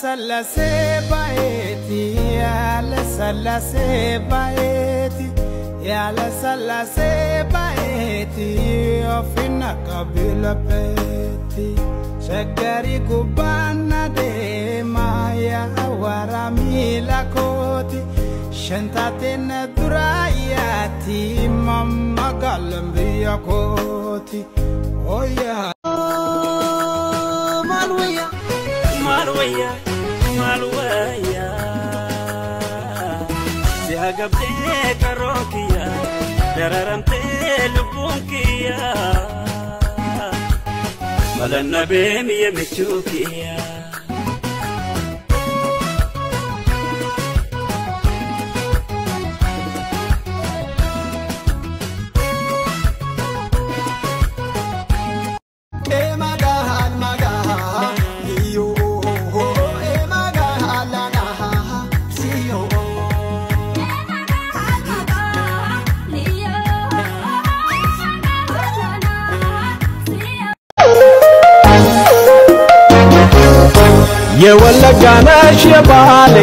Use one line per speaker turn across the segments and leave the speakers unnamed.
Yaala baay'eeti yaala sallasee baay'eeti yaala sallasee baay'eeti ofina kabila peeti shagari gubbaan adeema yaa wara miila kooti shantateen dura yaati mamma galan biyya kooti oyaa.
Malwaya, malwaya, malwaya. Si hagabdee karookiya, dararamtee lubbuunkiya. Malanna beemiye michuukiya.
የወለጋ ነሽ የባሌ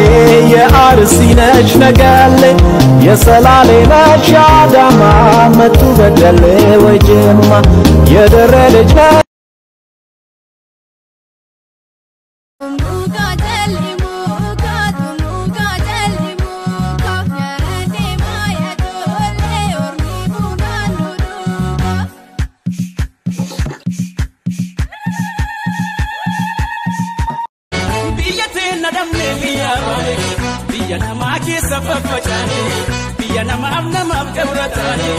የአርሲ ነሽ ነገሌ የሰላሌ ነሽ የአዳማ መቱ በደሌ ወይ ጅማ የደሬ ልጅ ነሽ።
Biyya teenna dhabnee biyya baane, biyya namaa keessa faffacaane, biyya namaaf namaaf gabra taane,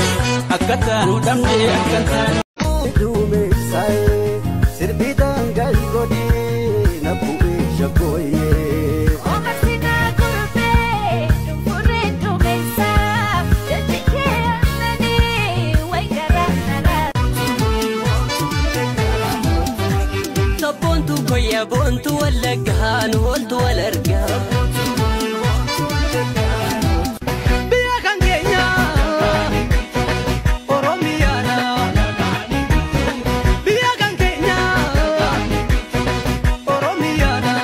akka taanu dhabnee akka taane.
Duumessaa'ee sirbitaan gal godhee na bu'ee shaggooyyee.
Sabboontu koyya boontu wallaggaa nu ooltu wal argaa.
Biyya kan keenya Oromiyaadha. Biyya kan keenya Oromiyaadha.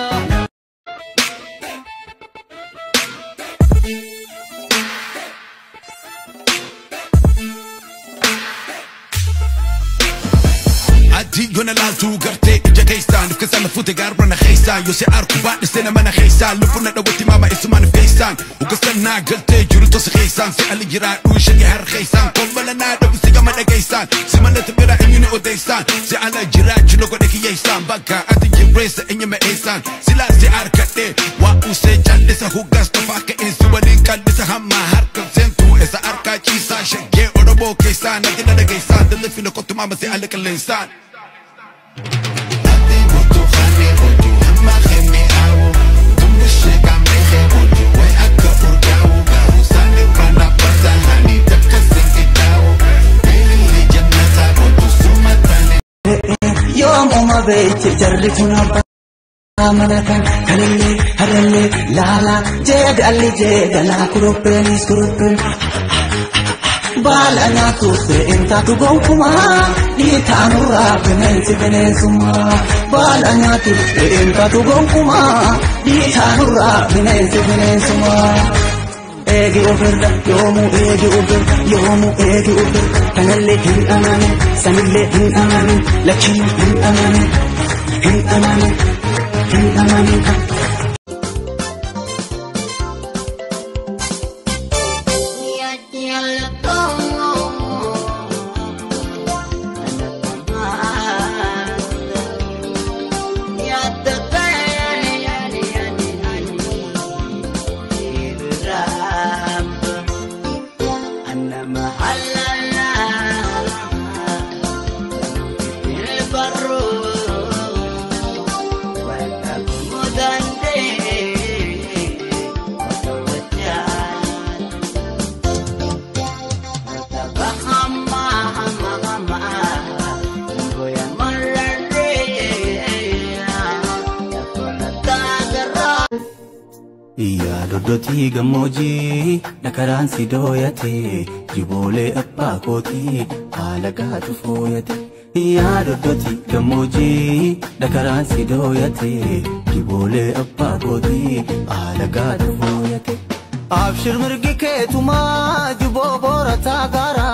Adii yoona laaltuu gartee ija keessaan of keessaan lafuute gaarra na keessaan yoo si arku baadhiste nama na keessaan lubbuun na dhawwatti maama eessumaan of keessaan ugasan naa galtee jiru tosa keessaan si ali jiraadhu shagee har keessaan kolbala naa dhabu si gama dhageessaan si malatti bira eenyu ni odeessaan si ala jiraachuu na godhe kiyyeessaan bakka ati jireessa eenyu ma'eessaan silaa si arkadhee waa usee callisa hoggaas tofaa ka'een si waliin qallisa hamma harka seentuu isa harkaa ciisaa shaggee Oromoo keessaa nagina dhageessaan dallafina kottu maama si ala qilleensaan.
Yoomuma beekte jarri kun abbaa mana kan kanillee harallee laalaa jeedalli jeedalaa kurupheenis kurupheen baala nyaatuuf fe'een taatu gonkumaa dhiitaanurraa bineensi bineensummaa baala nyaatuuf fe'een taatu gonkumaa dhiitaanurraa bineensi bineensummaa. Eegi ofirra yoomuu eegi ofirra yoomuu eegi ofirra kanallee hin amanin sanillee hin amanin lachiin hin amanin hin amanin hin amanin. Iyyaa doddotii gammoojjii dhakaraan si dooyate jiboolee abbaa kootii haala gaatu fooyate. Iyyaa doddotii gammoojjii dhakaraan si dooyate. Diboolee abbaa gootii alagaa dafooyate. Abshir mirgi keetumaa juboo boorataa gaara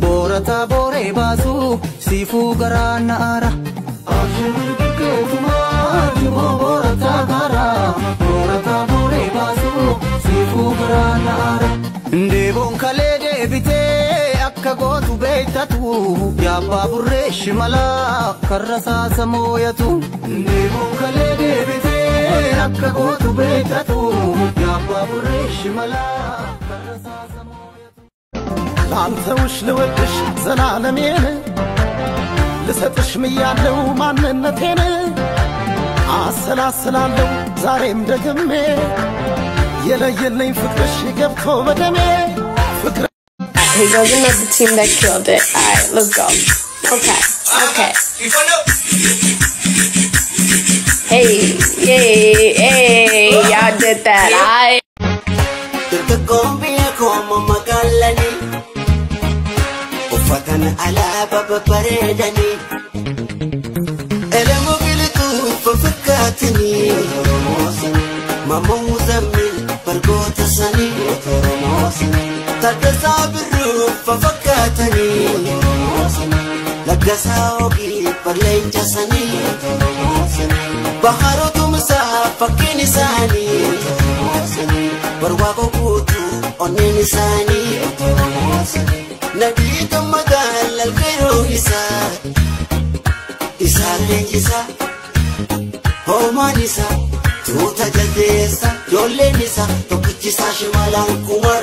boorataa booree baasuu siifuu garaa na'aara. Abshir mirgi keetumaa juboo boorataa gaara boorataa booree baasuu siifuu garaa na'aara. Deeboon kalee deebitee akka gootu beektatu yaabbaa burree shimalaa karra saasa mooyatu. Deeboon kalee deebitee akka gootu beektatu yaabbaa burree shimalaa karra saasa mooyatu.
ላልተውሽ ልወድሽ ዘላለሜን ልሰጥሽ ምያለው ማንነቴን አሰላስላለሁ ዛሬም ደግሜ የለየለኝ ፍቅርሽ ገብቶ በደሜ ፍቅር
He doesn't know the team that killed it. Alright, let's go. Okay, okay. Hey, yay, hey, y'all did that. I.
Dargaggoon biyya koo magaalanii uffatan alaabaa babbareedanii elemu bilikuu fafakkaatanii Mammoo Muzammil bargoota sanii Taddasaa Birruu fafakkaatanii Laggasaa Oogii barleenca sanii Baharootu Musaa fakkiin isaanii Barwaaqoo guutuu onneen isaanii Nadii gammadaa lalqeeroo isaa Isaa leenjisaa hoomaan isaa tuuta jaldeessa ijoolleen isaa tokkichi isaa shimalaan kumara.